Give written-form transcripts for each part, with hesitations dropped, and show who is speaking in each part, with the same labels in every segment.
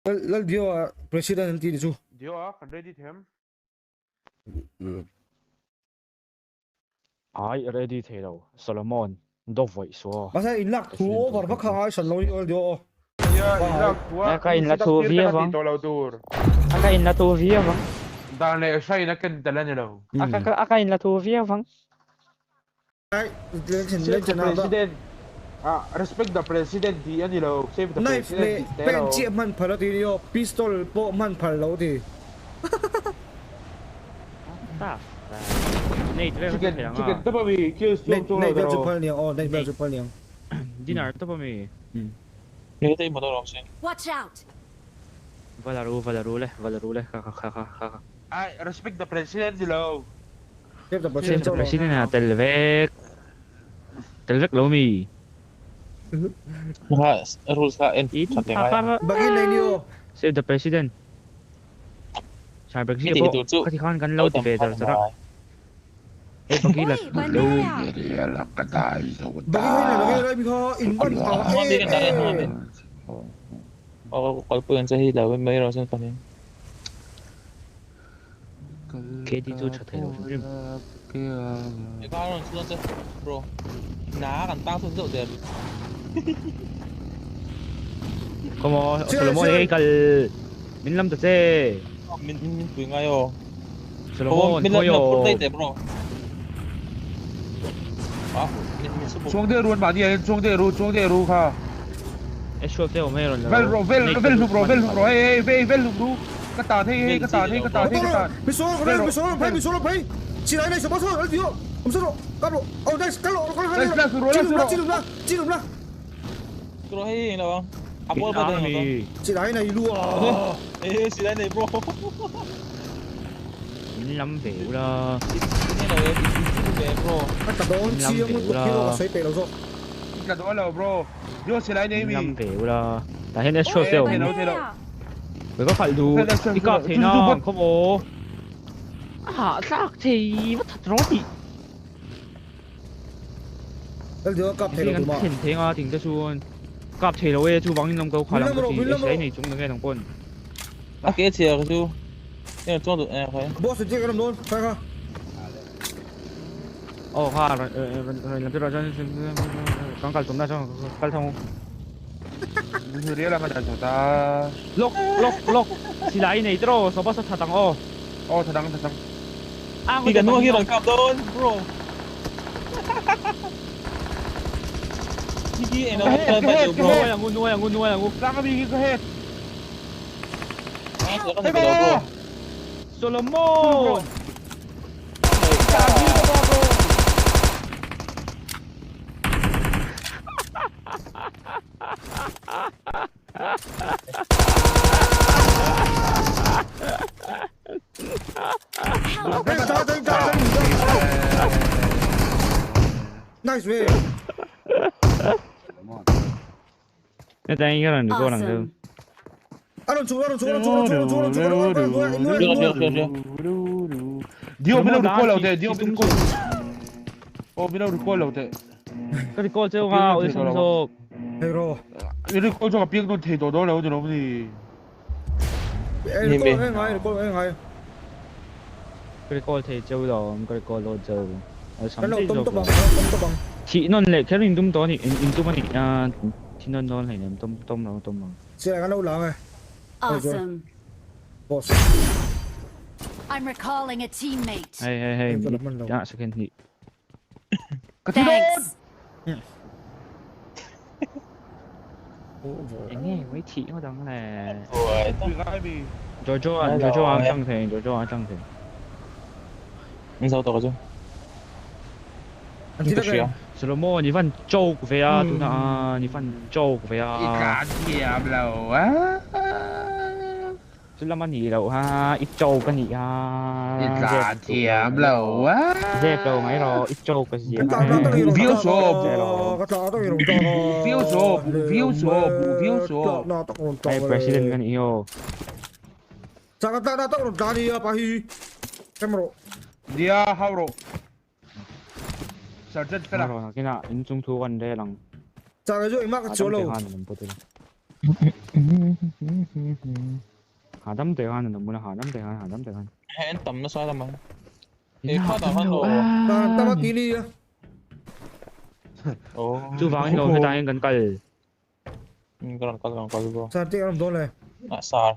Speaker 1: Lal Dio a president an ti ni chu.
Speaker 2: Dio a kan ready them.
Speaker 3: Ai ready thei lo Solomon do vawih suo.
Speaker 1: Mahse in lak thu over vak kha ngai hran lo ni aw Dio aw.
Speaker 2: Nia in lak thu a
Speaker 3: Ka in la thu viau ang.
Speaker 2: Tawh lo tur.
Speaker 3: A ka in la thu viau ang.
Speaker 2: Dan leh hrain a ken tel a ni lo.
Speaker 3: A ka in la thu viau ang.
Speaker 1: Ai
Speaker 2: Save the president ah respect the president tih a ni lo save the
Speaker 1: Knife
Speaker 2: president
Speaker 1: leh
Speaker 2: tih te
Speaker 1: pen
Speaker 2: lo.
Speaker 1: chiah hman phal a ti ni aw pistol pawh hman phal lo ti.
Speaker 3: Nate vel
Speaker 2: Chicken
Speaker 3: chu thei ang a.
Speaker 2: chicken tawp a mi kills chu
Speaker 1: Nate
Speaker 2: chu lo
Speaker 1: nate vel chu
Speaker 2: tawh.
Speaker 1: phal niang aw nate vel chu phal niang.
Speaker 3: Dinner tawp a mi.
Speaker 4: Nge te motor awm sin.
Speaker 5: Watch out!
Speaker 3: Valaru valaru le valaru le kha kha kha kha kha.
Speaker 2: Ai respect the president ti lo.
Speaker 1: Save the president
Speaker 3: Save the president a tel vek. Tel vek lo mi.
Speaker 4: Kha rules kha en that leh ngai a.
Speaker 1: Bagi nei ni aw.
Speaker 3: Save the president. Sir Brexit pawh khati khan kan lo ti ve char char a. Hei bagi la lo.
Speaker 1: Bagi hei nei lo lai mi kha in ban tha em em.
Speaker 4: Aw kalpui an che hi lo mai rawh chuan panin.
Speaker 3: KD chu tha thei lo hrim hrim.
Speaker 4: Eka rawn chuan che bro. Na kan tang chhun zeuh der.
Speaker 3: Come on, Solomon hei kal min lam ta che.
Speaker 4: Min min pui ngai aw.
Speaker 3: Solomon
Speaker 4: min lam
Speaker 3: khawi
Speaker 4: phur
Speaker 3: aw.
Speaker 4: daih teh bro. Ah min min su
Speaker 2: Chuang deuh ruan mahni ah hian chuang deuh ru chuang deuh ru kha.
Speaker 3: E sure te awm hei rawn la
Speaker 2: Vel
Speaker 3: ro.
Speaker 2: rawh vel vel hlum rawh vel hlum rawh hei hei hei vel hlum ru. Ka tan hei hei ka tan hei ka tan hei ka tan.
Speaker 1: Misual
Speaker 2: Vel rawh
Speaker 1: misual phei
Speaker 2: vel.
Speaker 1: misual phei. Silai nei sawpa saw dio. Awm saw rawh kap rawh. Oh nice kal rawh kal
Speaker 2: Nice la su rawh la su
Speaker 1: rawh.
Speaker 2: rawh.
Speaker 1: Chilum la chilum la.
Speaker 4: Su rawh hei lo ang. A ball
Speaker 3: In
Speaker 4: pawh
Speaker 3: army.
Speaker 1: Silai nei lu a.
Speaker 4: Eh silai nei bro.
Speaker 3: Min lam ve ula.
Speaker 4: In lo e in ve bro.
Speaker 1: A tla dawn
Speaker 3: Min lam
Speaker 1: chiang
Speaker 3: ve
Speaker 1: lutuk
Speaker 3: ula.
Speaker 1: hi aw ka sawi peih lo zawk.
Speaker 2: In tla dawn lo bro. Dio silai nei
Speaker 3: Min
Speaker 2: mi.
Speaker 3: lam ve ula. Tah hian headshot te
Speaker 2: Eh
Speaker 3: awm.
Speaker 2: thei lo thei lo.
Speaker 3: Ve ka khalh duh. I kap thei
Speaker 2: Chu chu
Speaker 3: na
Speaker 2: bot.
Speaker 3: khawm aw. A hahthlak thei va that rawh tih.
Speaker 1: Lal dio kap thei lo
Speaker 3: Kan
Speaker 1: tumah.
Speaker 3: thlen thei nga ting te chuan. Kap thei lo e chuvangin lam ko
Speaker 1: Min
Speaker 3: khalh
Speaker 1: lam
Speaker 3: ang ka
Speaker 1: rawh
Speaker 3: ti.
Speaker 1: min
Speaker 3: E
Speaker 1: lam
Speaker 3: silai
Speaker 1: rawh.
Speaker 3: nei chung nge nang pawn.
Speaker 4: A ke chhia ka chu. Eng chuang duh eh khai.
Speaker 1: Boss in chiah kan awm dawn khai kha.
Speaker 3: Aw kha rawn rawn lam te rawh chuan kan kal tumna chuan kal thang u.
Speaker 2: Real ang a dah zawt a.
Speaker 3: Lawk lawk lawk silai nei tiraw sawpa saw that ang aw.
Speaker 2: Aw that ang that ang.
Speaker 3: Ang
Speaker 4: Hi kan hnung ah hi rawn kap dawn bro. Hi hi eng lo
Speaker 2: Ka head
Speaker 4: kan
Speaker 2: ka
Speaker 4: fight
Speaker 2: head
Speaker 4: lo
Speaker 2: ka
Speaker 4: bro.
Speaker 2: head.
Speaker 3: Nuai ang u nuai ang u nuai ang u.
Speaker 2: Tlang a mi hi ka head.
Speaker 4: Ah sila kan
Speaker 2: Hey
Speaker 4: pe lo bro.
Speaker 2: bro.
Speaker 3: Solomon.
Speaker 2: Tlang hi ka bro.
Speaker 5: Help!
Speaker 1: Hey, ta ta ta ta. Nice way.
Speaker 3: Heta hi rawn record ang chu.
Speaker 5: Awesome.
Speaker 1: A rawn chhuk a rawn chhuk a rawn chhuk a rawn chhuk a rawn chhuk a rawn chhuk a rawn
Speaker 4: Rio
Speaker 1: chhuk
Speaker 4: rio rio rio.
Speaker 2: Dio min lo
Speaker 3: Solomon
Speaker 2: recall lo
Speaker 3: dah
Speaker 2: teh Dio
Speaker 3: thi
Speaker 2: min
Speaker 3: tum
Speaker 2: recall.
Speaker 3: suh.
Speaker 2: Aw min lo recall lo teh.
Speaker 3: Ka recall cheu nga awlsam zawk.
Speaker 1: Hei ro.
Speaker 2: I recall chu ka piang nawn thei tawh dawn lo ni lo ni.
Speaker 1: Ei recall ngai ngai recall ngai ngai.
Speaker 3: Ka recall thei cheu lo ka recall lo cheu. Awlsam
Speaker 1: Kan lo
Speaker 3: daih
Speaker 1: tum
Speaker 3: zawk
Speaker 1: tawp
Speaker 3: lo.
Speaker 1: ang kan lo tum tawp ang.
Speaker 3: Thih nawn leh kher in tum tawh a ni in tum a ni thi nawn dawn hleinem tum tum lo tum ang.
Speaker 1: Silai kan lo la ang e.
Speaker 5: Awesome.
Speaker 1: Boss.
Speaker 5: I'm recalling a teammate.
Speaker 3: Hei hei hei
Speaker 1: Hei ka la hman lo.
Speaker 3: ah second hnih.
Speaker 2: Ka thi dawn.
Speaker 5: Thanks.
Speaker 3: Eng nge mai thih ngawt ang le.
Speaker 2: Pui ngai mi.
Speaker 3: Jojo a Jojo a tang thei Jojo a tang thei.
Speaker 4: Min zo tawh ka chu.
Speaker 1: An thi
Speaker 4: Ka
Speaker 1: tak
Speaker 4: hria.
Speaker 1: em.
Speaker 3: Solomon i van choke ve a tuna a i van choke ve a.
Speaker 2: I tlan thiam lo a.
Speaker 3: Chu lam a nih loh ha i choke a nih ha.
Speaker 2: I tlan thiam lo a.
Speaker 3: Zep lo mai rawh i choke a zia.
Speaker 1: Ka tla tak i rawn
Speaker 2: Viu
Speaker 1: tla
Speaker 2: saw
Speaker 1: a. Ka tla tak i rawn tla a.
Speaker 2: Viu saw viu saw viu saw.
Speaker 1: Tla na tak rawn tla.
Speaker 3: Hei president ka nih hi aw.
Speaker 1: Chak ka tla na tak rawn tla a nia pa hi. Em rawh.
Speaker 2: Nia hau rawh. Sergeant fela.
Speaker 3: Rawh nakinah inchung thu kan rel ang.
Speaker 1: Chak chu engmah ka chuang lo.
Speaker 3: Khan an put ila. Hahdam te khan an awm bawk a, hahdam te khan, hahdam te khan.
Speaker 4: Hei an tam nasa lam ang. Hei kha dah khan aw.
Speaker 1: Tan tam a ti ni a.
Speaker 3: Chuvangin lo hetah hian kan kal.
Speaker 4: Ka rawn kal, ka rawn kal bawk.
Speaker 1: Sar te kan awm dawn le.
Speaker 4: Ah sar.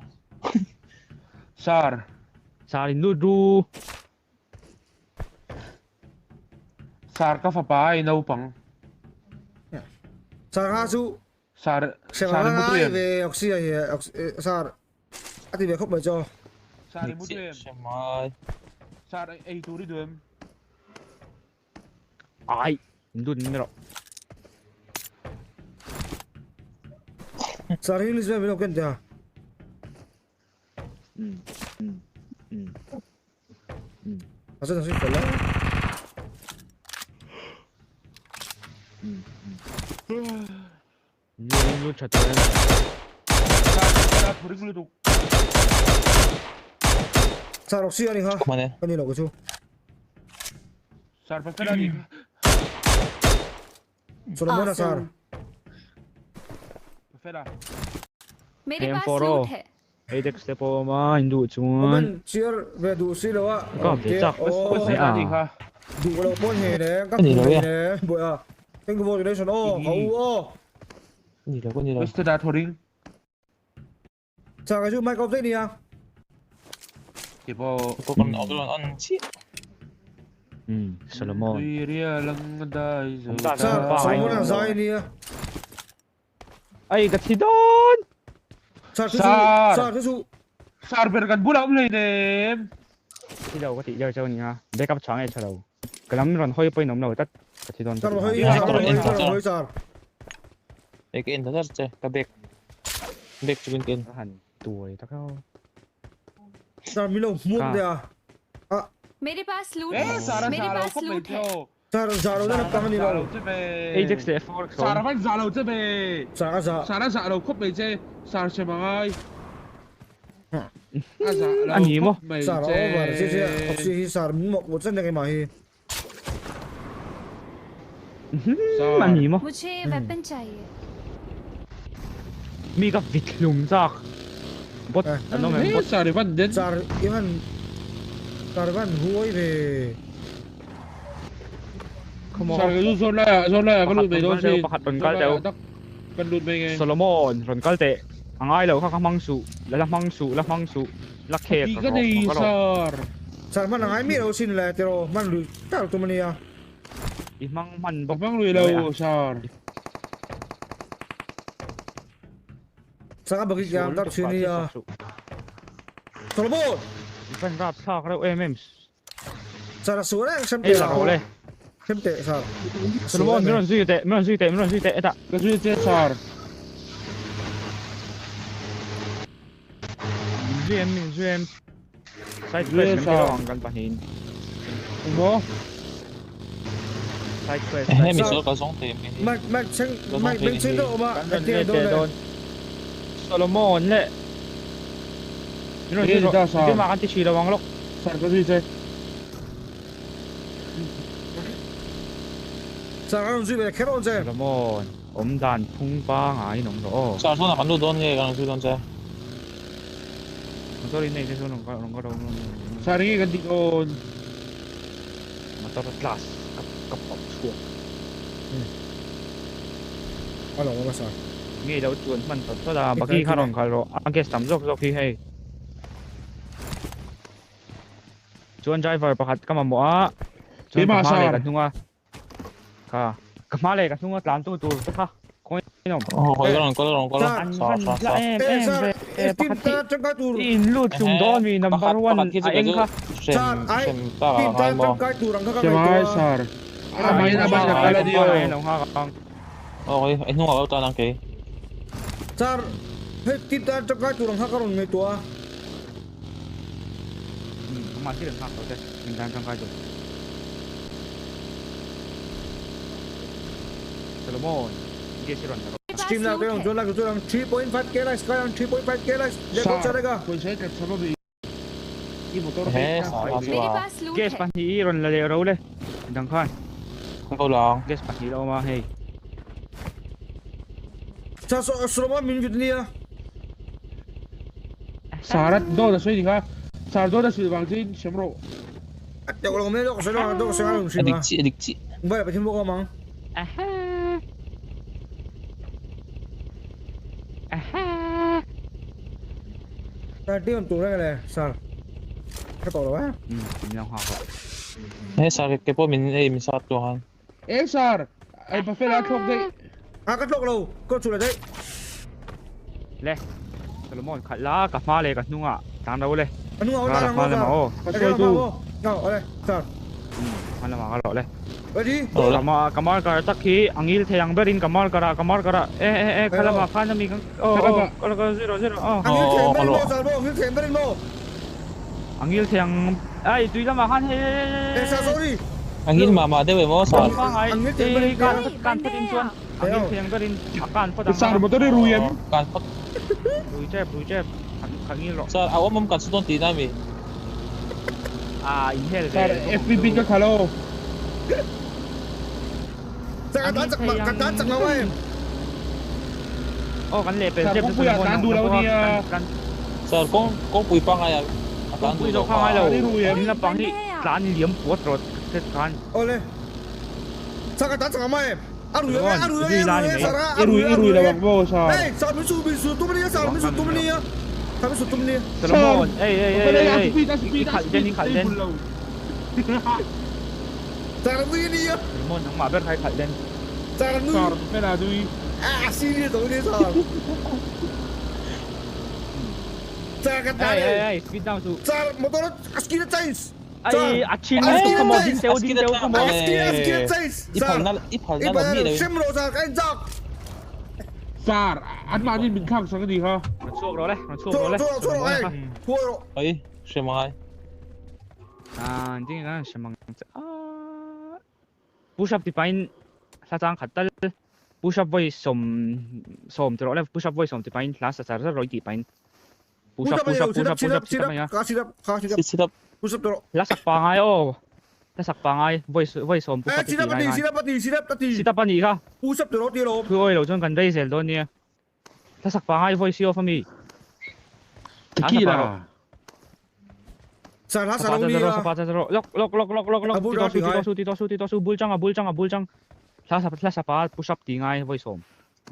Speaker 2: Sar.
Speaker 3: Sar in lut ru.
Speaker 2: Sar ka fapa ai naupang.
Speaker 1: Sar kha chu
Speaker 2: Sar sar i mutu em?
Speaker 1: Ve oxy ai sar a ti ve khawp mai chaw.
Speaker 2: Sar i mutu em? Sar ei tur i duh em?
Speaker 3: Ai, in lut ni rawh.
Speaker 1: Sar hi English vel min lo ken teh a. A真的是粉了。Sar oxy ani kha. Ani lo chu.
Speaker 2: Sar pasal ani.
Speaker 1: Solomon sar.
Speaker 6: Mere paas loot hai.
Speaker 3: Adex te pawh a awm a, in duh chuan.
Speaker 1: Comment chhiar ve duh si lo a.
Speaker 3: Ka ve chak mai a.
Speaker 1: Duh loh pawn hei ne, ka hmu hei ne buai a. Thank you for donation aw, ka u aw.
Speaker 4: Ni lo, ni lo.
Speaker 2: Mr. Dathoring.
Speaker 1: Chak a chu mic off daih nia.
Speaker 2: Tipo.
Speaker 4: Kan an chiah.
Speaker 3: Solomon.
Speaker 1: Solomon a zai nia.
Speaker 3: Ai ka thi dawn.
Speaker 1: Sar thu su. Sar thu su.
Speaker 2: Sar ber kan bulah awm hlei nem.
Speaker 3: Thi lo ka tih der cheu nia. Backup tha nge tha lo. Ka lam rawn hawi pawhin awm lo tlat. Ka thi dawn
Speaker 1: Sar hawi sar hawi sar hawi sar.
Speaker 4: Ei ka en ta zar che ka bag. Bag chu ka en.
Speaker 3: Ka han tuai tak a.
Speaker 1: Sar min lo hmuak deuh a.
Speaker 6: Mere paas loot hai. Mere paas loot hai.
Speaker 1: Sar zah lo deuh pang a ni lo.
Speaker 3: Ajax leh Forex awm.
Speaker 2: Sar a van zah lo che ve.
Speaker 1: Sar a zah.
Speaker 2: Sar a zah lo khawp mai che. Sar che mangai. A zah lo khawp mai che.
Speaker 1: Sar a over che che oxy hi sar min mawk mawk chen eng emaw hi.
Speaker 3: A ni maw?
Speaker 6: Mujhe weapon chahiye.
Speaker 3: Mi ka vit hlum chak. Bot an awm em bot.
Speaker 2: Sar i van den.
Speaker 1: Sar i van sar i van huai ve.
Speaker 2: Sar ka zu zawn lai ah zawn lai ah ka lut mai dawn sin.
Speaker 3: Pakhat rawn kal teh u.
Speaker 2: Kan lut mai nge.
Speaker 3: Solomon rawn kal teh. A ngai lo kha ka hmang suh. La la hmang suh la hmang suh. La khek
Speaker 2: rawh. Ka nei sar.
Speaker 1: Sar hman a ngai miah lo sin le tiraw hman lui tak tum ania.
Speaker 3: I hmang hman bawk.
Speaker 2: Ka hmang lui lo sar.
Speaker 1: Sar a bagi kiang tak thin ania. Solomon.
Speaker 3: I fan rap thlak reuh em em.
Speaker 1: Sar a sual reng sem teh
Speaker 3: la.
Speaker 1: Sem teh sar.
Speaker 3: Solomon min rawn zui teh min rawn zui teh min rawn zui teh hetah.
Speaker 2: Ka zui che sar.
Speaker 3: Min zui em min zui em. Side quest kan ti lo ang kan pahnihin.
Speaker 2: Engmaw?
Speaker 3: Side quest.
Speaker 4: Hemi sual ka zawng thei mai.
Speaker 1: Mike Mike cheng Mike beng cheng deuh awm a.
Speaker 3: Kan rawn let leh dawn. Solomon leh. Min rawn zui rawh. Engtin mah kan ti thin lo ang lawk.
Speaker 2: Sar ka zui che.
Speaker 1: Sar a rawn zui ve kher awn che.
Speaker 3: Solomon awm dan phung pangai in awm rawh aw.
Speaker 4: Sar chuan kan lut dawn nge kan rawn zui dawn che.
Speaker 3: Motor in nei te chuan rawn kal rawn kal rawn.
Speaker 2: Sar nge kan ti dawn.
Speaker 3: Motor glass ka ka pawp chhuak.
Speaker 1: A lo awm a sar.
Speaker 3: Nge lo chuan hman tawt tawt a baki kha rawn kal rawh a gas tam zawk zawk hi hei. Chuan driver pakhat ka mamawh a chuan ka hma leh ka hnung a kha ka hma leh ka hnung a tlan tu tur te kha khawngaih in awm. An van hla em em ve pakhat hi i in lut hlum dawn mi number one a eng kha.
Speaker 1: Sir, hei tip tan tangkai tur ang kha ka rawn ngaihtuah a.
Speaker 3: Amah thil an nghak lo che, min tan tangkai tur. Solomon, gas i rawn la rawh.
Speaker 1: Stream lak te ang chuan like chu ang 3.5k likes kai ang 3.5k likes leh bawk chan eka.
Speaker 2: Pawisa i tlat cham a mi i motor phei kha.
Speaker 3: Gas pahnih i rawn la leh ro le dang khan. Gas pahnih la awm a hei.
Speaker 1: Sa Solomon min vit nia.
Speaker 2: Sara dawt a sawi ni kha. Sar dawt a hrilh vang chuan hrem rawh.
Speaker 1: A teuh lo mai dawk sawi lo dawk sawi a
Speaker 4: A dik chiah a dik chiah.
Speaker 1: Mobile ah Pathian bawk a awm ang.
Speaker 3: Aha. Aha.
Speaker 1: Sar ti awm tur reng le sar. Ka tawh lo e.
Speaker 3: Um min lo nghak rawh.
Speaker 4: He sar ke pawh min ei min sat tu han.
Speaker 2: E sar ai pa fela thlawk daih.
Speaker 1: A ka thlawk lo ka chula daih.
Speaker 3: Le Solomon khalh la ka hma leh ka hnungah tlan ro le.
Speaker 1: Ka hnungah aw tlan ang aw sar.
Speaker 2: Ka sawi tu.
Speaker 1: Aw awle sar.
Speaker 3: Hma lamah ka rawh le.
Speaker 1: Ready?
Speaker 3: Ka marker tak hi a ngil thei ang berin ka marker a ka marker a e e e kha lamah khan ami kan aw aw kal kal zero zero aw.
Speaker 1: A ngil thei ang berin maw sar maw a ngil thei ang berin maw.
Speaker 3: A ngil thei ang ai tui lamah khan hei hei hei.
Speaker 1: E sar sorry.
Speaker 4: A ngil mah mah deuh em aw sar.
Speaker 3: A ngil thei ang berin kan kan phawt in chuan a ngil thei ang berin kan phawt ang.
Speaker 2: Sar motor i rui em?
Speaker 4: Kan phawt.
Speaker 3: Rui tep rui tep kha ngil rawh.
Speaker 4: Sar a awm awm kan su dawn tihna ami?
Speaker 3: Ah inhel ve.
Speaker 2: Sar FPP ka khalh aw.
Speaker 1: Sar ka tan chak ka tan chak lo em.
Speaker 3: Aw kan leh pel
Speaker 2: Sar
Speaker 3: tep
Speaker 2: kawngpui ah tan duh lo nia.
Speaker 4: Sar kawng kawngpui pangai ah a tan duh lo
Speaker 3: kha.
Speaker 2: Sar i rui em?
Speaker 3: Ding lampang hi tlan liam puat rawt hret khan.
Speaker 1: Awle. Sar ka tan chak ang em. A rui a rui a rui a sar
Speaker 2: a rui i rui lo ang maw sar.
Speaker 1: Hey sar min su min su tum ania sar min su tum ania. Sar min su tum ania.
Speaker 3: Solomon ei ei ei ei ei i khalh den i khalh den.
Speaker 1: Sar nui ania.
Speaker 3: Solomon nangmah ber kha i khalh den.
Speaker 1: Sar nui.
Speaker 2: Sar fela nui.
Speaker 1: A serious lo ania sar. Sar ka tan
Speaker 3: ei ei ei speed down su.
Speaker 1: Sar motor a skin a change.
Speaker 3: Ai a chin lutuk ka maw ding teu ding teu ka maw.
Speaker 4: I phalna i phalna lo mi lo in.
Speaker 1: Hrem rawh sar ka en chak.
Speaker 2: Sar an mahni min thlak sak ani kha.
Speaker 3: Rawn chhuak rawh le rawn chhuak rawh le.
Speaker 1: Chhuak rawh hei chhuak rawh.
Speaker 4: Oi hrem angai.
Speaker 3: Ah ding eng hrem ang che ah. Push up ti pahin hla chang khat tal push up vawi sawm sawm ti rawh le push up vawi sawm ti pahin hla sa char zar rawh i tih pahin. Push up push up push up push up sit up mai a.
Speaker 1: Sit up
Speaker 4: sit up.
Speaker 1: Push up tawh.
Speaker 3: La sak pangai aw. La sak pangai voice voice sawm push up
Speaker 1: ti ngai ngai. Sit up ati sit up ati.
Speaker 3: Sit up ani kha.
Speaker 1: Push up tawh ti lo.
Speaker 3: Thu oi lo chuan kan rei zel dawn nia. La sak pangai voice hi off ami.
Speaker 2: Tequila.
Speaker 1: Sar ha sar ni a.
Speaker 3: Sapa cha ro lok lok lok lok lok lok ti to su ti to su ti to su ti to su bul changa bul changa bul chang. Hla sap hla sapa push up ti ngai voice sawm.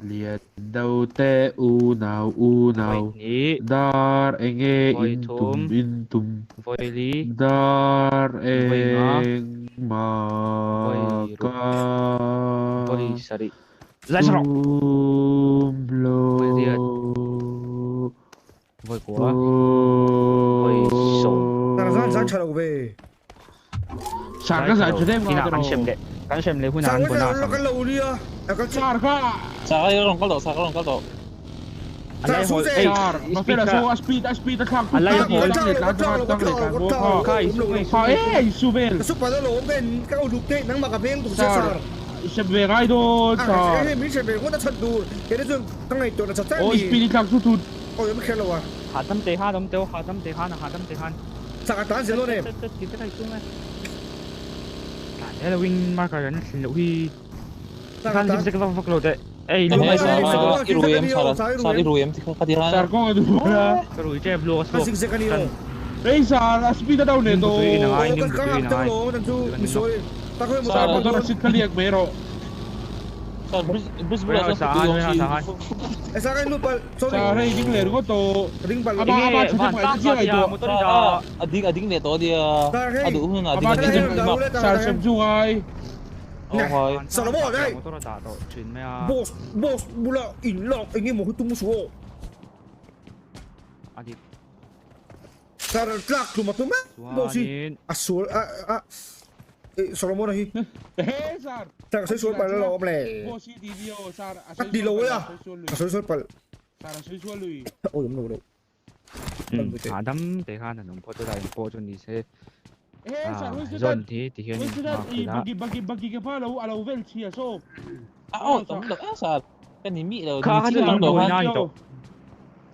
Speaker 2: Lian do te unau unau dar enge in tum in tum dar eng ma ka tum lo Sar ka zai tha dem nga tiraw.
Speaker 3: Kan hrem leh hunah an bonus ang.
Speaker 2: Sar ka.
Speaker 4: Sar ka rawn kal tawh, sar ka rawn kal tawh.
Speaker 3: A lai hawl, ei,
Speaker 2: Sar, ma fela so a speed a speed a thlak
Speaker 3: A lai hawl.
Speaker 2: Tang leh tlan tang tang leh tlan bawk kha.
Speaker 3: Kha i su i su.
Speaker 2: Kha e i su vel.
Speaker 1: Ka su pal alawm ka en ka uluk theih nangmah ka veng tuk che sar.
Speaker 2: I hrem ve ngai dawn sar.
Speaker 1: Hei min hrem ve ngawt a chhan tur kei te chuan ka ngaihtuah na chat chat
Speaker 2: Aw
Speaker 1: ni.
Speaker 2: i speed i thlak su thut.
Speaker 1: Aw em kher lo a.
Speaker 3: Hahdam teh khan awm teh hahdam teh khan hahdam teh khan.
Speaker 1: Chak a tan zel dawn em?
Speaker 3: Chat chat ti te kha i sum e. Tlan zel lo in marker an thlen loh hi.
Speaker 1: Chak a
Speaker 3: Tikhan
Speaker 1: tan.
Speaker 3: zig zag vak vak lo teh. Ei
Speaker 4: Eng
Speaker 3: lu
Speaker 4: nge
Speaker 3: mai
Speaker 4: sar
Speaker 3: zig zag
Speaker 4: i rui em sar sar i rui em tikha kha ti khan.
Speaker 2: Sar kawng a duh a.
Speaker 3: Ka rui tep lu a
Speaker 1: Ka
Speaker 3: chhuak
Speaker 1: zig zag a ni
Speaker 3: tan.
Speaker 1: lo.
Speaker 2: Ei sar a speed a down leh
Speaker 3: Nim
Speaker 2: tawh.
Speaker 3: butui in a ngai
Speaker 1: Aw
Speaker 3: nim
Speaker 1: ka
Speaker 3: butui in
Speaker 1: ngak
Speaker 3: a ngai.
Speaker 1: teuh lo nan chu misual in. Tak hawi
Speaker 4: Sar
Speaker 1: motor
Speaker 2: Motor a sit kha liak mai rawh.
Speaker 4: Sar bridge bridge bulah chuan tui awm si.
Speaker 1: E sar ka in lut palh sorry.
Speaker 2: Sar hei ding leh ringawt tawh.
Speaker 1: Ring palh.
Speaker 2: Ama ama
Speaker 3: Enge
Speaker 2: chhe
Speaker 3: van
Speaker 2: te
Speaker 3: tan
Speaker 2: chiang
Speaker 3: tia
Speaker 2: ngaihtuah.
Speaker 3: motor i dah.
Speaker 4: A ding a ding leh tawh ania.
Speaker 1: Sar hei.
Speaker 4: A duh hun a ding
Speaker 2: Ama
Speaker 4: a ding
Speaker 2: chhe
Speaker 4: a
Speaker 2: sar sem chu ngai.
Speaker 4: Oh hai.
Speaker 1: Sar maw hei.
Speaker 3: Motor a dah tawh thin mai a.
Speaker 1: Boss boss bula in lak enge maw hi tum suh aw.
Speaker 3: A dik.
Speaker 1: Sar tlak tlum a tum e boss hi. A sual a a Solomon a hi.
Speaker 2: He sar.
Speaker 1: Sar ka sawi sual palh alawm le.
Speaker 2: Boss hi ti ni aw sar a
Speaker 1: Ka ti lo e a. Ka sawi sual palh.
Speaker 2: Sar a sawi sual lui.
Speaker 1: Awi awm lo lo.
Speaker 3: Hahdam te khan an awm phawt chu in pawh chu ni se.
Speaker 2: He sar
Speaker 3: Zon hi ti hian in hma
Speaker 2: I bagi bagi bagi ke pha lo a lo vel chhia saw.
Speaker 4: A aw awm lo e sar. Ka ni mi lo.
Speaker 3: Kha kha chu in buai na ni tawh.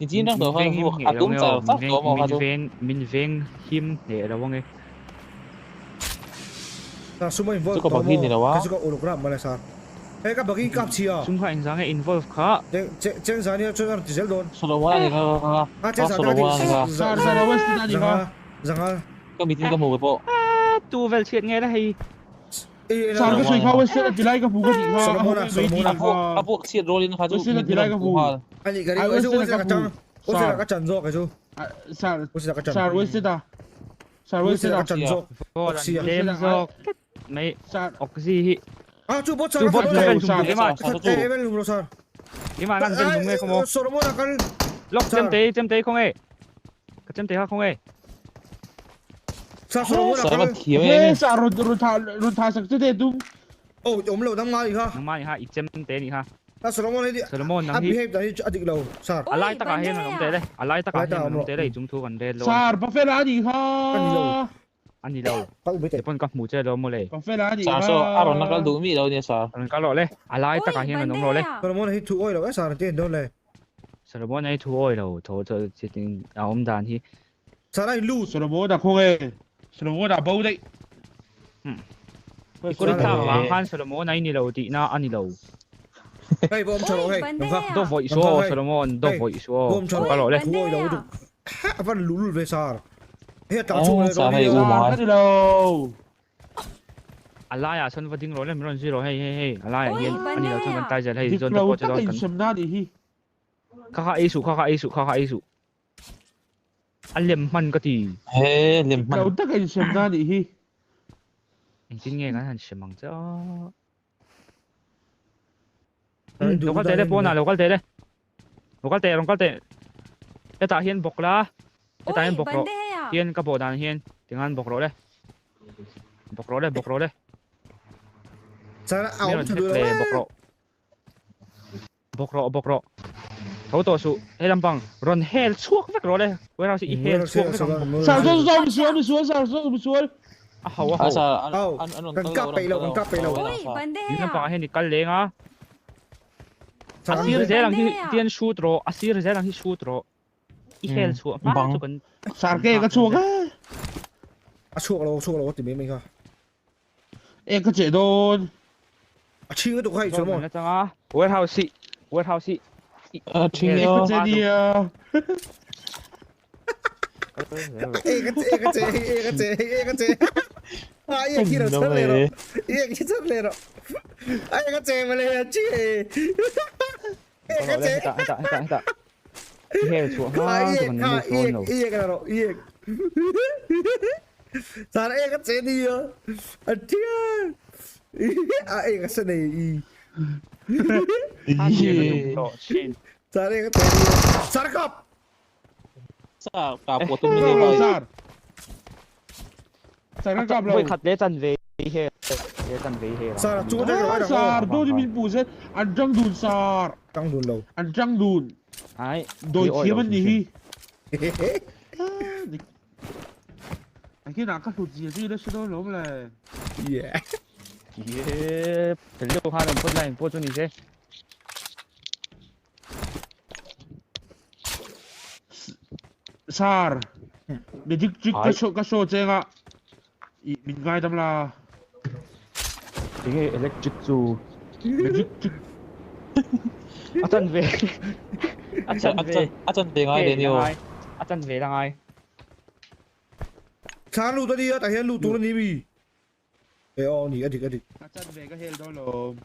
Speaker 4: Nichin rang tawh khan vuak a tum char char tawh maw kha chu.
Speaker 3: Min veng him hneh lo ange.
Speaker 1: Sar suma involve
Speaker 4: Chu ka
Speaker 1: tawh
Speaker 4: bagi ni
Speaker 1: maw?
Speaker 4: lo a.
Speaker 1: Kei chu ka uluk rap mawle sar. Hei ka bagi kap chhia.
Speaker 3: Sum kha engzah nge involve kha?
Speaker 1: Cheng zah nia chuan a rawn ti zel dawn.
Speaker 4: Solomon a ni kha kha kha.
Speaker 1: A cheng zah te ka ti.
Speaker 2: Sir sir a Weston a ni kha.
Speaker 1: Zanga.
Speaker 4: Ka mitin ka hmu ke pawh.
Speaker 3: Tu vel chhiat nge la hei.
Speaker 2: Sir ka sawi kha Weston a ti lai ka hmu ka tih kha.
Speaker 1: Solomon a Solomon a.
Speaker 4: A puak chhiat rualin kha chu
Speaker 2: Weston a ti lai ka hmu.
Speaker 1: Ani ka ring Weston ka chang. Weston ka chan zawk chu.
Speaker 2: Sir
Speaker 1: Weston ka chan.
Speaker 2: Sir Weston a. Sir Weston
Speaker 1: ka chan zawk.
Speaker 3: Oxy a. Tlem zawk mai Oxy hi.
Speaker 1: Ah chu bot sir.
Speaker 3: Chu bot ka vel hlum duh ema.
Speaker 1: Eh vel hlum lo sir.
Speaker 3: Ema nan vel hlum nge khaw maw.
Speaker 1: Solomon a kal.
Speaker 3: Lok chemte chemte khaw nge. Ka chemte kha khaw nge.
Speaker 1: Sir Solomon a kal.
Speaker 2: He sir run run tha run tha sak che te tum.
Speaker 1: Oh awm lo nang mai kha.
Speaker 3: Nang mai kha i chemte ni kha.
Speaker 1: Sir Solomon hi
Speaker 3: Solomon nang
Speaker 1: a
Speaker 3: hi.
Speaker 1: behave dan hi a dik lo sir.
Speaker 3: A lai takah hian an awm teh le. A lai takah hian an awm teh le i chung thu kan ret lo.
Speaker 2: Sir Buffalo a nih kha.
Speaker 1: A ni lo.
Speaker 3: A ni lo.
Speaker 1: Kal mai teh.
Speaker 3: Keipawn ka hmu che lo maw le.
Speaker 2: Buffalo a nih kha.
Speaker 4: Sir saw a rawn la kal duh mi lo nia sir.
Speaker 3: Rawn kal rawh le. A lai takah hian an awm rawh le.
Speaker 1: Solomon hi thu awi lo e sir an ti en dawn le.
Speaker 3: Solomon hi thu awi lo tho tho chitin a awm dan hi.
Speaker 1: Sir a in lut.
Speaker 2: Solomon a khaw nge. Solomon a bo daih.
Speaker 3: I kawr thlak avang khan Solomon a i ni lo tihna a ni lo.
Speaker 1: Hei bawm tha rawh hei. Nang kha.
Speaker 3: Do vawih suh aw Solomon, do vawih suh aw.
Speaker 1: Bawm tha
Speaker 3: Ka rawh le.
Speaker 1: Thu awi lo lutuk. A van lul ve sar. Hei a tlang chhung leh
Speaker 4: Sar hei u
Speaker 2: Sar ka ni lo.
Speaker 3: A laiah sawn va ding rawh le min rawn zui rawh hei hei hei a laiah hian a ni lo chuan kan tai zel hei
Speaker 2: Dik
Speaker 3: zawn te
Speaker 2: lo
Speaker 3: pawh chu
Speaker 2: tak
Speaker 3: dawn
Speaker 2: a
Speaker 3: kan
Speaker 2: insemna a nih hi.
Speaker 3: Kha kha ei suh kha kha ei suh kha kha ei suh. A lem hman ka ti.
Speaker 4: He lem hman.
Speaker 2: Lo taka insemna a nih hi.
Speaker 3: Engtin nge kan han sem ang che a. Lo kal teh le pawnah lo kal teh le. Lo kal teh rawn kal teh. Hetah hian bawk la. Hetah hian bawk rawh. Hian ka bawh dan hian tinghan bawk rawh le. Bawk rawh le bawk rawh le.
Speaker 1: Sir a awm tha duh lo e.
Speaker 3: Bawk rawh. Bawk rawh bawk rawh. Tho tawh suh he lampang rawn hel chhuak vek rawh le warehouse hi i hel chhuak vek ang.
Speaker 2: Sir zawng zawng mi sual mi sual sir zawng mi sual.
Speaker 3: A ho a ho.
Speaker 1: Au kan kap peih lo kan kap peih lo.
Speaker 3: Ding lampang ah hian i kal leng a. A sir zel ang hi tian shoot rawh a sir zel ang hi shoot rawh. I hel chhuah hma chu kan.
Speaker 2: Sir ke ka chhuak a.
Speaker 1: A chhuak lo chhuak lo a ti mai mai kha.
Speaker 2: E ka che dawn.
Speaker 1: A chhing lutuk kha i chuan maw?
Speaker 3: Atanga warehouse hi warehouse hi
Speaker 4: A chhing
Speaker 2: E ka che nia.
Speaker 1: E ka che e ka che e ka che e ka che. A e khi ro char le ro. E khi char le ro. A e ka che male a chi e. E ka che.
Speaker 3: Heta heta heta heta. I hel chhuah hma chu kan move dawn lo.
Speaker 1: I e ka ro i e. Sar e ka che ni yo. A thian. A e ka se nei i. Sar e ka che ni yo. Sar kap.
Speaker 4: Sar ka po tum ni bai.
Speaker 2: Sar. Sar ka kap lo.
Speaker 3: Voi khat le chan ve he. Le chan ve he.
Speaker 1: Sar chu de ro
Speaker 2: Sar do ni min pu se an tang dun sar.
Speaker 1: Tang dun lo.
Speaker 2: An tang dun.
Speaker 3: Ai.
Speaker 2: Doi thiam an ni hi. Khi nào các hụt gì gì đó sẽ đôi lắm là
Speaker 1: Yeah.
Speaker 3: Yeah. Từ lúc hai lần phút này phút cho nhìn thế.
Speaker 2: Sar. Magic trick cái số cái số chơi ạ. Mình ngay tâm là
Speaker 3: Cái electric chu.
Speaker 2: Magic trick.
Speaker 3: A chân về. A chân về.
Speaker 4: A chân về ngay đến nhiều.
Speaker 3: A chân về là ngay.
Speaker 1: Sar lu ta đi á, tại hiện lu tu ni mi. Ê ô ni adik adik.
Speaker 2: A chân về cái hell đó lồm.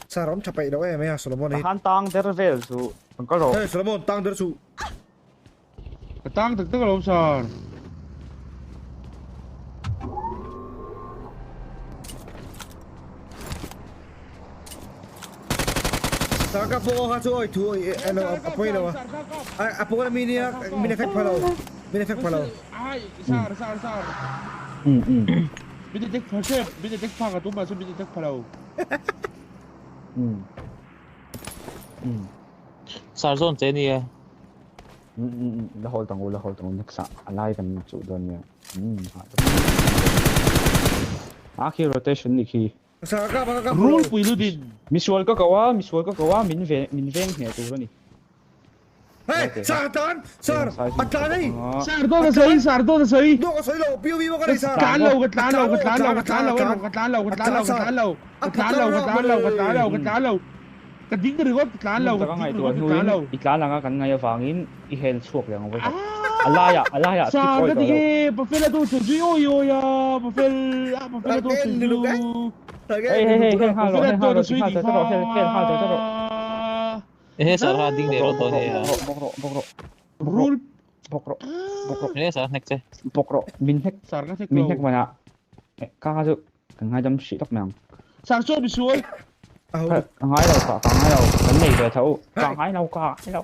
Speaker 1: Sar om chapai đâu em à Solomon ấy.
Speaker 3: Han tang der vel su. Còn có rồi.
Speaker 1: Hey Solomon tang der su.
Speaker 2: Tang thực tức lồm sar.
Speaker 1: Sar ka po ka chu oi thu oi elo apoi lo. A po na mini mini effect palo. Mini effect palo.
Speaker 2: Ai sar sar sar.
Speaker 3: Ừ ừ.
Speaker 2: Mini deck phá mini deck phá cả tụi mà mini deck phá đâu.
Speaker 3: Ừ. Ừ.
Speaker 4: Sar zone che ni e.
Speaker 3: Ừ ừ ừ, la hol tang u la hol tang u next alai kan chu don ya. Ừ. A khi rotation ni khi.
Speaker 1: Sar ka ka ka.
Speaker 2: Rule pui lu din.
Speaker 3: Misual ka kawa, misual ka kawa, min ve min veng hne tur ani.
Speaker 1: Hey, sir tan, sir, a tlan hei.
Speaker 2: Sir dawt a sawi, sir dawt a sawi.
Speaker 1: Dawt ka sawi lo, POV pawh ka nei sir.
Speaker 2: Ka tlan lo, ka tlan lo, ka tlan lo, ka tlan lo, ka tlan lo, ka tlan lo, ka tlan lo, ka tlan lo, ka tlan lo, ka tlan lo, ka tlan lo. Ka ding ringawt, ka tlan lo, ka ding ringawt, ka tlan lo.
Speaker 3: I tlan anga kan ngaih avangin i hel chhuak leh ang vawikhat. A laiah, a laiah skip
Speaker 2: Sir
Speaker 3: awi
Speaker 2: ka
Speaker 3: tawh
Speaker 2: ti
Speaker 3: lo.
Speaker 2: nge, Pafela dawt sawi zui awi awi a, Pafel, a Pafela dawt sawi zui.
Speaker 3: Hei hei hei, hel nghal rawh, hel nghal rawh, ti nghal char char rawh, hel hel nghal char char rawh.
Speaker 4: Ehe sir kha ding leh rawh dawn nia.
Speaker 3: Bawk rawh, bawk rawh, bawk rawh.
Speaker 2: Rul.
Speaker 3: Bawk rawh, bawk rawh.
Speaker 4: Ehe sir hnek che.
Speaker 3: Bawk rawh, min hnek.
Speaker 2: Sir ka hnek lo.
Speaker 3: Min hnek manah ka kha chu kan ngaidam hrih tawk mai ang.
Speaker 2: Sir chaw mi sual.
Speaker 3: Ka ngai lo ka, ka ngai lo, kan nei ve tho. Ka ngai lo, ka ngai lo.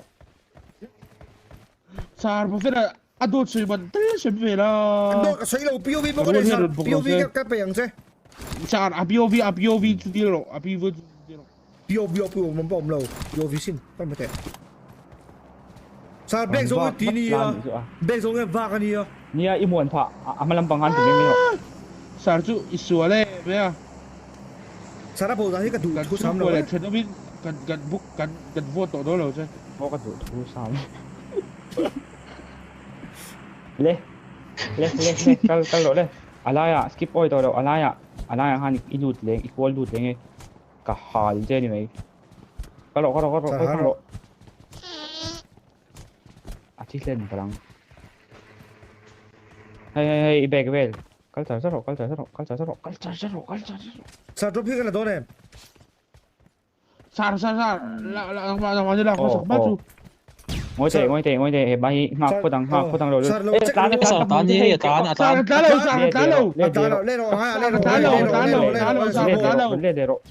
Speaker 2: Sir Pafela a dawt sawi man tal a sawi ve la.
Speaker 1: Dawt ka sawi lo POV pawh ka nei sir POV ka pe ang che.
Speaker 2: Sir a POV a POV chu dil rawh a POV chu dil rawh.
Speaker 1: POV a POV man pawh awm lo POV sin kan hmu teh. Sir bag zawng hi ti nia bag zawng hi vak a nia.
Speaker 3: Nia i muan phah a hma lampang khan ti mai mai rawh.
Speaker 2: Sir chu i sual em mai a.
Speaker 1: Sir a bo dan hi ka duh
Speaker 2: Kan
Speaker 1: thu sam lo
Speaker 2: chhungkua
Speaker 1: e.
Speaker 2: leh thenawmin kan kan book kan kan vote tawh dawn lo che.
Speaker 3: Maw ka duh thu sam. Le le le le kal kal rawh le. A laiah skip awi tawh loh a laiah a laiah khan i lut leng i kual lut leng e. Ka hal che ni mai. Kal rawh kal rawh kal rawh kal rawh. A thi hlen palang. Hei hei hei i bag vel. Kal char char rawh kal char char rawh kal char char rawh kal char char rawh kal char char rawh.
Speaker 1: Sir drop hi ka la dawn em?
Speaker 2: Sir sir sir la la nangmah nangmah ni lak hmasak hma chu.
Speaker 3: Ngawi teh ngawi teh ngawi teh he ba hi nghak phawt ang nghak phawt ang lo
Speaker 1: Sir lo
Speaker 3: Eh
Speaker 1: check
Speaker 3: tlan
Speaker 1: lo.
Speaker 4: Sir tan hi a tan a tan.
Speaker 2: Sir tlan lo sir tlan lo.
Speaker 1: A tlan lo le rawh a le rawh
Speaker 2: Tlan lo
Speaker 1: le
Speaker 2: tlan lo
Speaker 1: rawh le
Speaker 2: tlan lo
Speaker 1: rawh
Speaker 2: sir tlan lo.
Speaker 3: Le le rawh.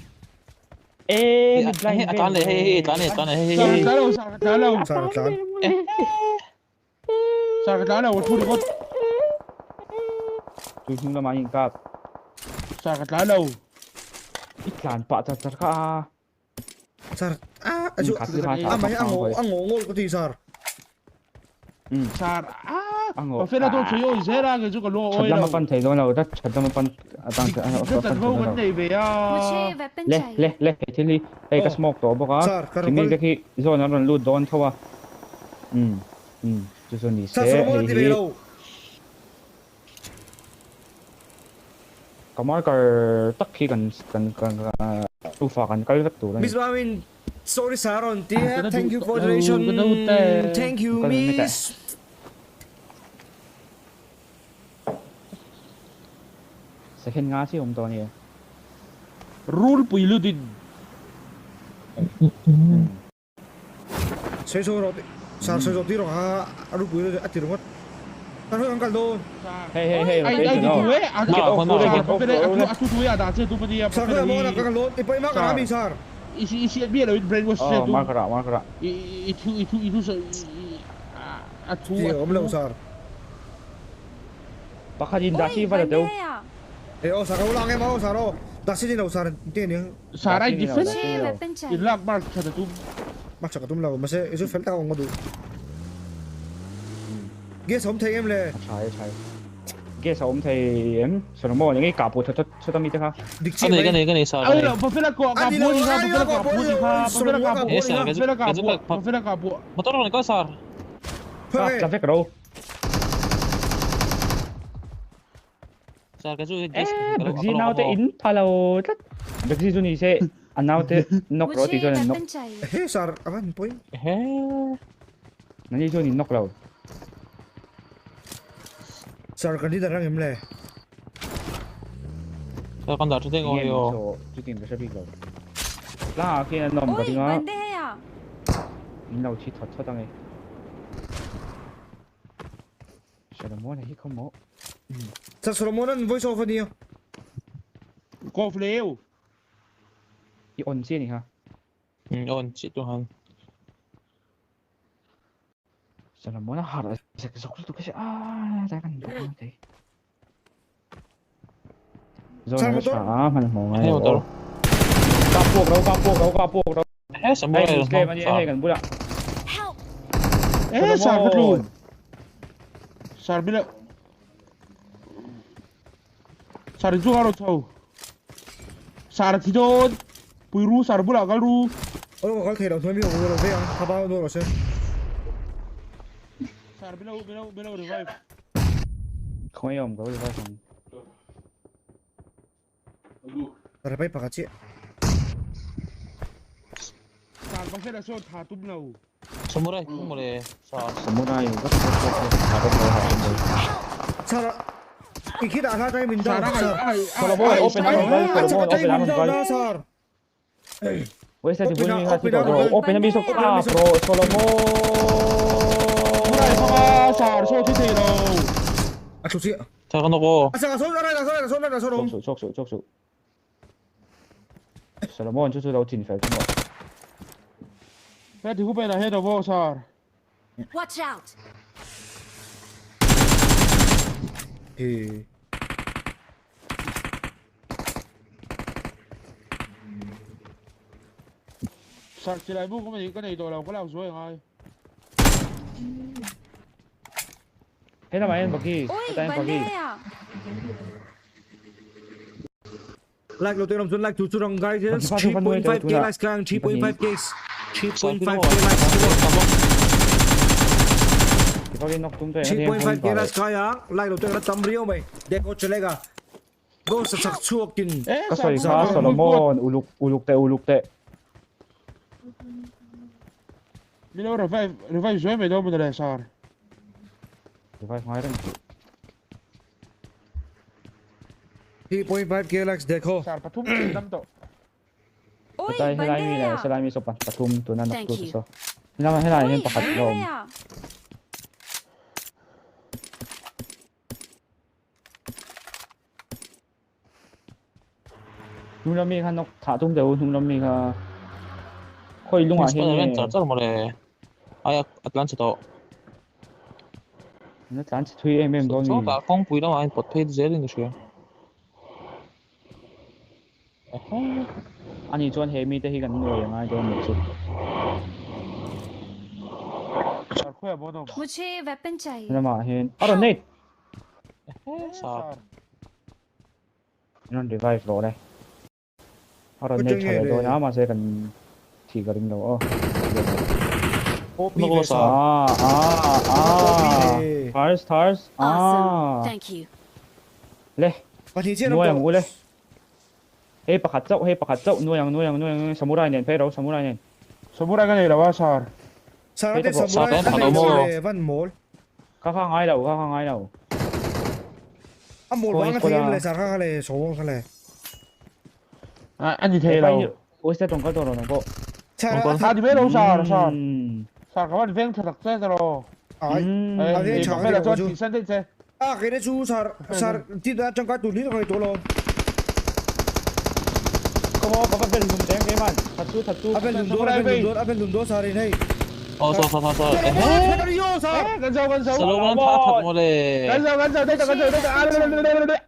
Speaker 3: Eh mi blind
Speaker 4: A tan le hei hei tlan le tlan le hei
Speaker 2: Sir
Speaker 4: hei.
Speaker 2: tlan lo sir tlan lo.
Speaker 1: Sir tlan.
Speaker 2: Sir ka tlan lo ka thu ringawt.
Speaker 3: Chu hnung lamah in kap.
Speaker 2: Sir ka tlan lo.
Speaker 3: I tlan pah char char kha a.
Speaker 1: Sir a a chu a mai a ngo a ngo ngol ka ti sir.
Speaker 2: Sir a ka fela to chui oi zera ke chu ka lo oi
Speaker 3: lo. That lama pan thei dawn lo that that lama pan atang
Speaker 2: ka chan ho kan nei ve a.
Speaker 3: Le le le hei thil hi hei ka smoke tawh bawk a. Kimi te khi zawn an rawn lut dawn tho a. Umm umm chu chu ni se hei hi ka marker tak hi kan kan kan ufa kan kal vek tur a ni.
Speaker 1: Miss Mamin sorry sir rawn ti a thank you for donation thank you miss.
Speaker 3: Second nga chi awm tawh a ni e.
Speaker 2: Rulpui lutin.
Speaker 1: Sawi sawi rawh sir sawi zawh tir rawh ha a rupui rawh a ti ringawt kan hawi kan kal dawn.
Speaker 3: Hei hei hei rawn phei chu no.
Speaker 1: Sir khawi maw ka kal dawn i paih mak a mi sir.
Speaker 3: Oh marker ah marker ah.
Speaker 1: Ti awm lo sir.
Speaker 3: Pakhat in dasi va la teu.
Speaker 1: E aw sir ka ulang em aw sir aw dasi ni lo sir ti a ni.
Speaker 2: Sarai defense in lak mark that a tum.
Speaker 1: Mark that ka tum lo mahse i chu fel tak a awm ka duh. Gas a awm thei em le?
Speaker 3: A tha e tha e. Gas a awm thei em? Solomon enge kah pawh that that ami te kha.
Speaker 1: Dik chiah mai.
Speaker 4: Ka nei ka nei sir ka nei.
Speaker 2: Ai Buffalo kah kah pawh ni kha Buffalo kah pawh ni kha Buffalo kah pawh ni kha Buffalo kah pawh Buffalo kah pawh.
Speaker 4: Motor rawn kal sir.
Speaker 3: Tla vek ro.
Speaker 4: Sir ka chu gas
Speaker 3: Eh, Bagzi naute in pha lo tlat. Bagzi chu ni se a naute knock rawh tih chuan an knock.
Speaker 1: Ehe sir a van point.
Speaker 4: Ehe.
Speaker 3: Nani chuan in knock lo.
Speaker 1: Sir kan leader ang em le.
Speaker 4: Sir kan dah tha teng aw
Speaker 3: aw. Chu tin ka hre bik lo. Tlang ah khian an awm ka ring a. Min lo thi thawt thawt ang e. Solomon hi khaw maw?
Speaker 1: Sir Solomon an voice off ania.
Speaker 2: Off leu.
Speaker 3: I on chi ani kha.
Speaker 4: On chi tu han.
Speaker 3: Solomon a harh zek zawk lutuk a a tlai kan bawk ang thei. Zawn a tha a hman hmawng ngai lo. Ka puak ro ka puak ro ka puak ro.
Speaker 4: He samuel
Speaker 3: Hei Muslim ani hei kan bulah.
Speaker 5: Help!
Speaker 2: Eh sar ka tlu. Sar bila. Sar chu aro chho. Sar thi don. Pui ru sar bulah kal ru.
Speaker 1: Olo kal thei lo hnuai mi lo lo ve ang. Thaba no ro se.
Speaker 2: Sir milo milo milo revive.
Speaker 3: Khawngaih awm ka revive ang.
Speaker 1: Revive pakhat chiah.
Speaker 2: Sir Buffett a sawn tha tum lo.
Speaker 4: Samurai tum mawle sir.
Speaker 3: Samurai vat vat vat vat tha vat lo ha tum lo.
Speaker 1: Sir i khi dah hla tangin min down sir.
Speaker 3: Solomon open a rawn kal Solomon open a rawn kal.
Speaker 1: Sir.
Speaker 3: Wait sa tibul mi kha bro open a mi sok ah bro Solomon.
Speaker 2: Samurai hmanga sir saw thi thei lo.
Speaker 1: A thu chiah.
Speaker 4: Tha ka nawk aw.
Speaker 1: A sir a sawn a right a sawn a sawn a sawn awm.
Speaker 3: Chok suh chok suh chok suh. Solomon chu chu lo chin fel chu maw.
Speaker 2: He ti hupen ah hian awm aw sir.
Speaker 5: Watch out!
Speaker 1: Hi.
Speaker 2: Sir chilai bu ka ka nei tawh lo ka lak zuai ngai.
Speaker 3: He lamah hian bagi
Speaker 6: Oi,
Speaker 3: hetah hian bagi.
Speaker 6: bande a.
Speaker 1: Like lo te ram chuan like tu chu rang guys 3.5k likes ka ang 3.5k 3.5k likes 3.5k likes ka ang like lo te ram tam riau mai dekho chalega go sa chak chuak tin
Speaker 3: ka sawi kha Solomon uluk uluk teh uluk teh
Speaker 2: Milo revive revive zuai mai dawn maw le sir
Speaker 3: revive ngai reng chu
Speaker 1: 3.5k likes dekho.
Speaker 2: Sir pathum chin dam tawh.
Speaker 6: Oi,
Speaker 3: Hetlai helai mi leh
Speaker 6: bandea.
Speaker 3: helai mi saw pathum tuna nak
Speaker 5: Thank
Speaker 3: tu
Speaker 5: you.
Speaker 3: saw. Helama helai
Speaker 6: Oi,
Speaker 3: hian pakhat la awm.
Speaker 6: bandea.
Speaker 3: Hnung lam mi kha nawk thah tum deuh hnung lam mi kha khawi lungah hian
Speaker 4: Spider-Man
Speaker 3: nge
Speaker 4: char char mawle. Ai a tlan chhe tawh.
Speaker 3: Na tlan chhe thui em em dawn
Speaker 4: Saw
Speaker 3: mi.
Speaker 4: tah kawngpui lamah hian pawt phei zel in ka hria.
Speaker 3: Ani chuan he mite hi kan nuai a ngai dawn nih chu.
Speaker 2: Sir khawiah maw an awm?
Speaker 6: Mujhe weapon chahiye.
Speaker 3: Lamah hian a rawn nei.
Speaker 4: Sir.
Speaker 3: An rawn revive rawh le. A rawn nei tha leh dawn a mahse kan thih ka ring lo aw.
Speaker 1: OP ve sa.
Speaker 3: Ah ah ah. Thars thars ah.
Speaker 5: Thank you.
Speaker 3: Le.
Speaker 1: Pahnih chiah an awm
Speaker 3: Nuai ang
Speaker 1: tawh.
Speaker 3: u le. Hei pakhat chauh hei pakhat chauh nuai ang nuai ang nuai ang samurai nen phei ro samurai nen.
Speaker 2: Samurai ka nei lo a sir.
Speaker 1: Sir ate samurai a nei lo le van mawl.
Speaker 3: Kha kha ngai lo kha kha ngai lo.
Speaker 1: A mawl vang a thei em le sir kha kha le saw kha le.
Speaker 2: A ni thei lo.
Speaker 3: Oyster tawng kal tawh rawh nang pawh.
Speaker 1: Sir a
Speaker 2: tha ti mai lo sir sir. Sir ka van veng tha tak che ta rawh.
Speaker 1: Ai a veng tha ka ti lo chu.
Speaker 2: San daih che.
Speaker 1: A kei te chu sir sir ti ta tangkai tur ni tak mai tawh lo.
Speaker 3: Ka maw ka va bel hlum reng reng man. That chu that chu.
Speaker 1: A bel hlum dawn a bel hlum dawn a bel hlum dawn sir in hei.
Speaker 4: Aw sir sir sir.
Speaker 2: Kan zo kan zo.
Speaker 4: Solomon tha that mawle.
Speaker 2: Kan zo kan zo daih ta kan zo daih ta.